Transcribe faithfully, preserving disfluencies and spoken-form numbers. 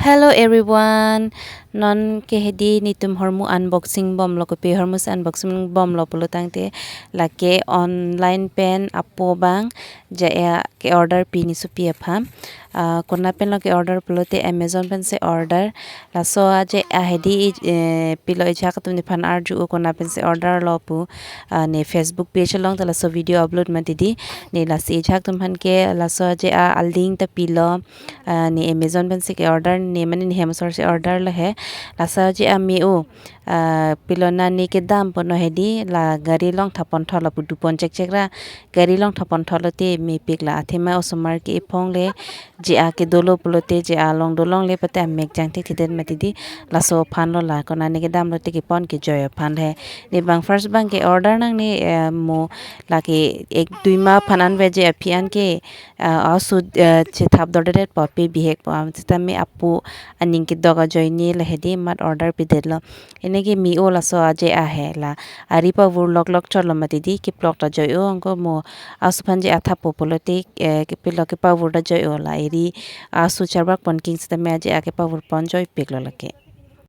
Hello everyone, non ke hedi netum hormu unboxing bomlo, kopi hormu si unboxing bomlo pulo tangte, lake online pen apo abang ja-a ke order pi ni supi aphan. Ah, kona penlo ke order pulote Amazon pen si order. Laso aja-a hedi, eh, pilo ejahak atum nephan arju-o kona pen si order lo pu. Ah, ne Facebook page along ta laso video upload mati di. Ne lasi ejahak atum aphan ke laso aja-a link ta pilo. Ah, ne Amazon pen si ke order, ne mane ne hem asor si order lo he. Laso aja-a me-o, ah, pilo na ne kedam ponlo hedi, la gari along thapon thotlo pu dupon chekchek ra, gari along thapon thotlo te mepik la, athema osomar ke iphong le, ja-a ke dolo pulote, ja-a along dolongle pate amek jangthekthedet mati di. Laso aphan lo la, kona ne kedam lote kepon kejoi aphan he. Ne bang first bang ke order nangne, eh, mo lake ek dui ma aphan an veje aphi an ke, ah, asu, eh, chethap dordedet po pe bihek po am sitame apo aning kedok ajoine le hedi mat order pidetlo. Ene ke me-o laso aja-a he la. Ari pavur loklok chotlo mati di, keplok ta joi-o, anke mo asu aphan ja-a thappo pulote, eh, kepilo kepavur ta joi-o la. Eri asu charbak pon king sitame aja-a kepavur pon joipiklo lake.